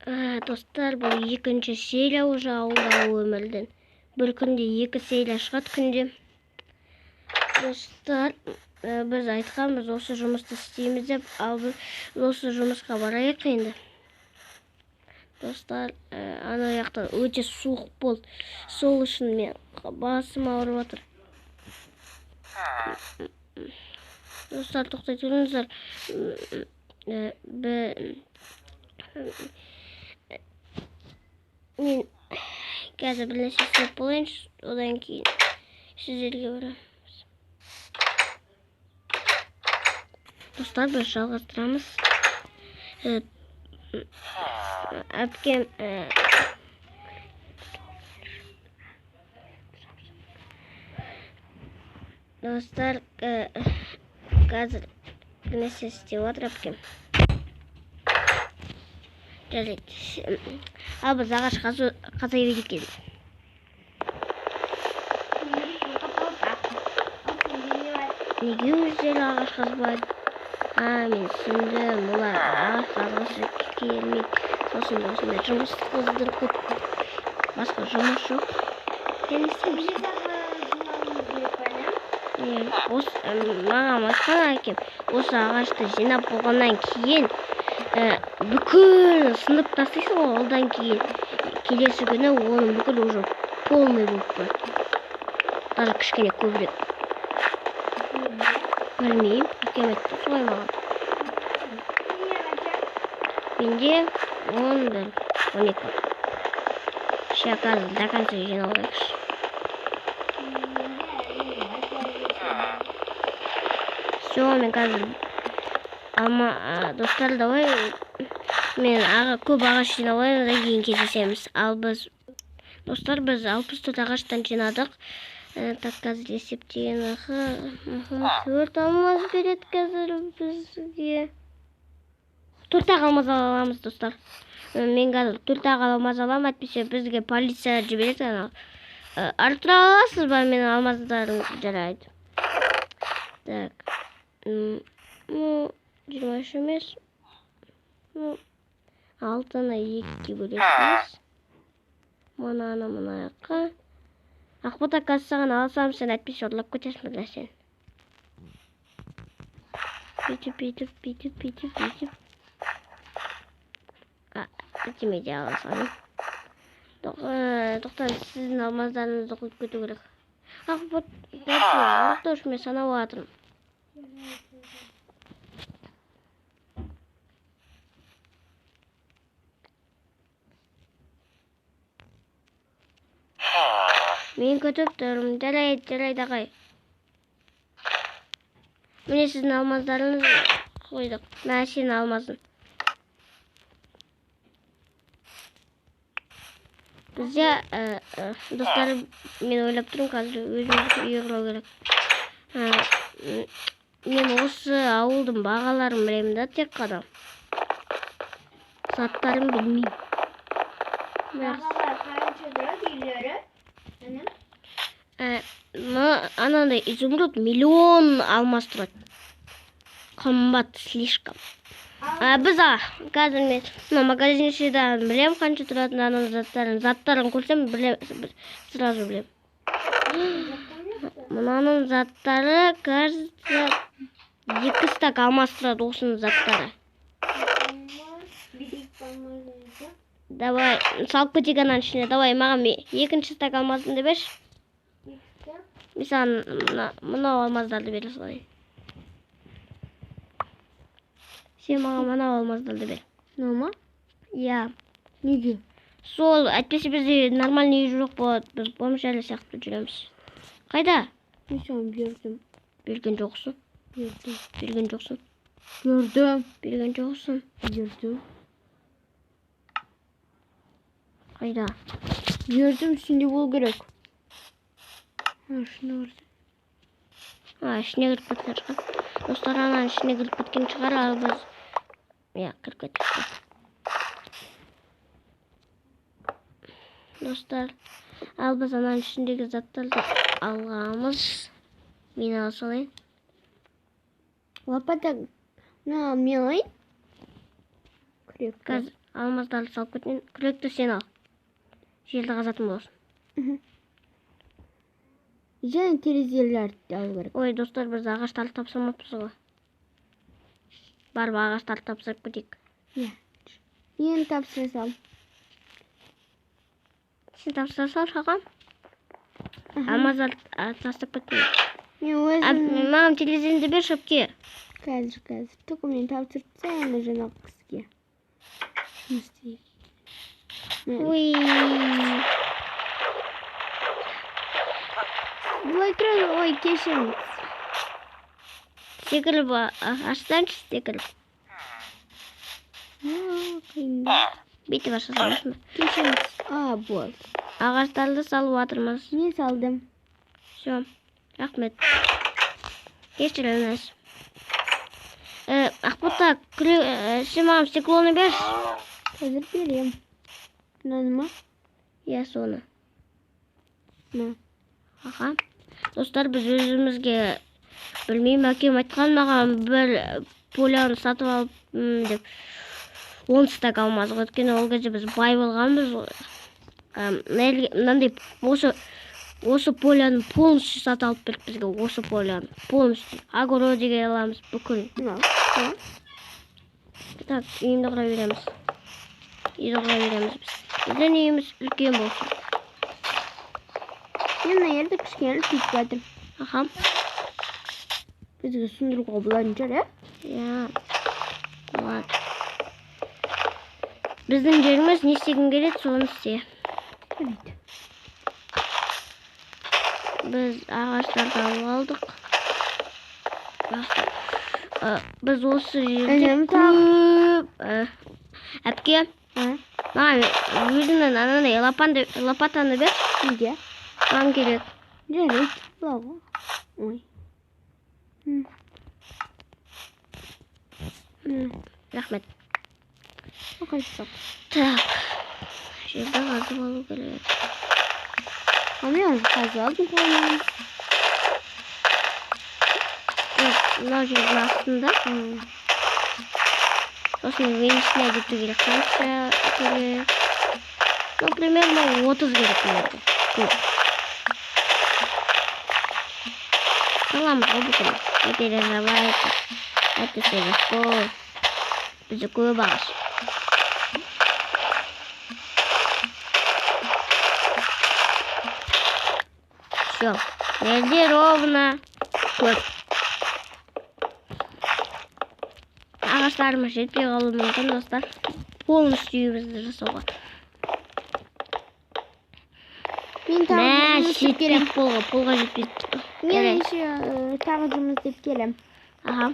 Достар, бұл екінші серия уже ауылдағы өмірден. Бір күнде екі серия шығады күнде. Достар, біз айтқанбыз осы жұмысты істейміз деп, ал біз осы жұмысқа барайық енді. Достар, ана жақта өте суық болды. Сол үшін мен басым ауырып жатыр. Достар, тоқтай тұрыңыздар. Мен қазір бір нәрсе істеп болайыншы, одан кейін сіздерге барамыз. Достар, біз жалғастырамыз. Әпкем, достар, қазір бір нәрсе істеп жатыр әпкем. Жарайды. Ал біз ағаш қаза берейік енді. Неге өздері ағаш қазбайды? Мен түсіндім. Олар ағаш қазғысы келмейді. Сосын осындай жұмыс қыздырып кетті. Басқа жұмыс жоқ. Енді істейміз. Маған айтқан әкем, осы ағашты жинап болғаннан кейін, бүкіл сынып тастайсың ғой, одан кейін келесі күні оның бүкіл уже полный болып барады. Даже кішкене көбірек. Білмеймін, әкем айтты солай маған. Менде 11, 12. Ща қазір до конца жинап алайықшы. Всё, мен қазір алма, достар, давай мен көп ағаш жинап алайын, одан кейін кездесеміз. Ал біз, достар, біз 64 ағаштан жинадық. Так, қазір есептеген, 4 алмаз береді қазір бізге. 4 ақ алмаз ала аламыз, достар. Мен қазір 4 ақ алмаз аламын, әйтпесе бізге полиция жібереді анау. Арттыра аласыз ба менің алмаздарым? Жарайды. Так. 23 емес. 6-ны 2-ге бөлесіз. Мынаны мына жаққа. Ақбота, қазір саған алсам, сен әйтпесе ұрлап кетесің бір нәрсені. Бүйтіп, бүйтіп, бүйтіп, бүйтіп, бүйтіп. Бірдеме де ала салайын. Тоқтан, сіздің алмаздарыңызды қойып кету керек. Ақбота, мен санап жатырмын. Мен күтіп тұрмын. Жарайды, жарайды, ағай. Міне сіздің алмаздарыңызды қойдық. Мә, сенің алмазың. Бізде, достар, мен ойлап тұрмын, қазір өзімізге үй құру керек. Мен осы ауылдың бағаларын білемін да, тек қана. Заттарын білмеймін. Бағалар қанша тұрады үйлері? Анандай изумруд миллион алмаз тұрады. Қымбат слишком. Біз, қазір мен мына магазиншіден білем қанша тұратынын, ананың заттарын. Заттарын көрсем, білем, сразу білем. Мынаның заттары, кажется, 2 стак алмаз тұрады осының заттары. Давай, салып кетейік ананың ішіне. Давай, маған екінші стак алмазымды берші. Мен саған мынау алмаздарды бере салайын. Сен маған мынау алмаздарды бер. Мынау ма? Иә. Неге? Сол, әйтпесе бізде нормальный үй жоқ болады. Біз бомжар сияқты жүреміз. Қайда? Мен саған бердім. Берген жоқсың. Бердім. Берген жоқсың. Бердім. Берген жоқсың. Бердім. Қайда? Бердім, ішінде болу керек. Ішіне кірді. Ішіне кіріп кеткен шығар. Достар, ананың ішіне кіріп кеткен шығар, ал біз Иә, кіріп кеттік. Достар, ал біз ананың ішіндегі заттарды алғанбыз. Мен ала салайын. Лопата, мына мен алайын. Күрек. Қазір Алмаздарды салып кетейін. Күректі сен ал. Жерді қазатын боласың. Және терезелерді алу керек. Ой, достар, біз ағаштарды тапсырмаппыз ғой. Барып ағаштарды тапсырып кетейік. Иә. Мен тапсыра сал. Сен тапсыра сал, шақам. Алмаздарды тастап кеттім. Мен өзім... Маған терезені бер, шөпке. Қазір, қазір. Только мен тапсырып тастайын ана жаңағы кісіге. Жұмыс істейік. Ой. Былай тұрады, ой, кешіріңіз. Секіріп ашсаңшы, секіріп. Қиын. Бүйтіп аша саласың ба? Кешіріңіз. Болды. Ағаштарды салып жатырмыз. Мен салдым. Все, рахмет. Кешіріңіз. Ақбота, сен маған стеклоны берші. Қазір берем. Мынаны ма? Иә, соны. Мына. Аха. Достар, біз өзімізге білмеймін, әкем айтқан маған бір поляны сатып алып деп 10 стак алмаз. Өйткені ол кезде біз бай болғанбыз ғой. Мынандай осы поляны полностью сатып алып берді бізге, осы поляны полностью. Огородиге аламыз бүкіл. Так, үйімді құра береміз. Үйді құра береміз біз. Біздің үйіміз үлкен болсын. Мен мына жерді кішкене үлкейтіп жатырмын. Аха. Бізге сындыруға болатын шығар, ә? Иә. Болады. Біздің жеріміз, не істегің келеді, соны істе. Жарайды. Біз ағаштарды алып алдық. Біз осы жерде Інім көп, әпке, А? маған өзіңнің анандай лопатаны бер. Неге? Маған керек. Жарайды, былай. Ой. Рахмет. Оқайсыз. Так. Жерді қазып алу керек. А мен қазып алдым қолымнан. Жоқ, мынау жердің астында. Сосын венесіне жету керек. Қанша керек? Ну, примерно 30 керек мына жерде. Көп. Саламыз ғой бүкіл. Не переживайте. Это все легко. Бізде көп ағаш. Все. Жерде ровно көп. Ағаштарымыз жетпей қалуы мүмкін, достар. Полностью үйімізді жасауға. Мен тағы Мә, жұмыс істеп жетпей келем. полға жетпейді. Мен Жарайды. еще тағы жұмыс істеп келем. Аха.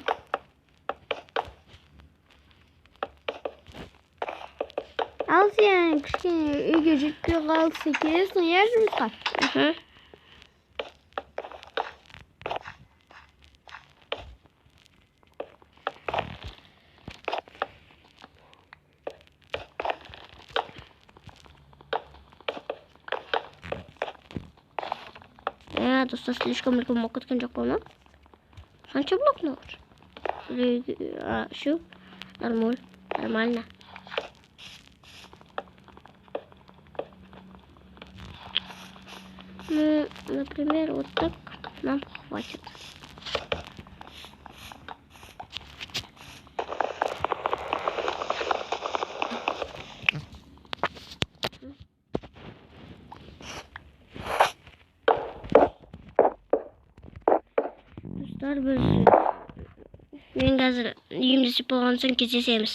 Ал сен кішкене үйге жетпей қалса келесің, иә, жұмысқа? Мхм. Достар, слишком үлкен болып кеткен жоқ па мынау? Қанша блок мынау? Шу, нормально. Ну, например, вот так нам хватит. Достар, біз мен қазір үйімді істеп болған соң кездесеміз.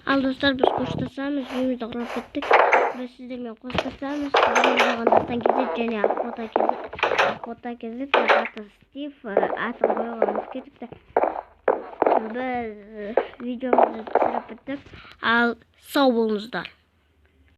Ал достар, біз қоштасамыз, үйімізді құрап біттік. Біз сіздермен қоштасамыз. Сіздермен болған Дастан Кезет және Ақбота Кезет. Ақбота Кезет, аты Стив, атын қоюға ұмытып кетіпті. Біз видеомызды түсіріп біттік. Ал сау болыңыздар.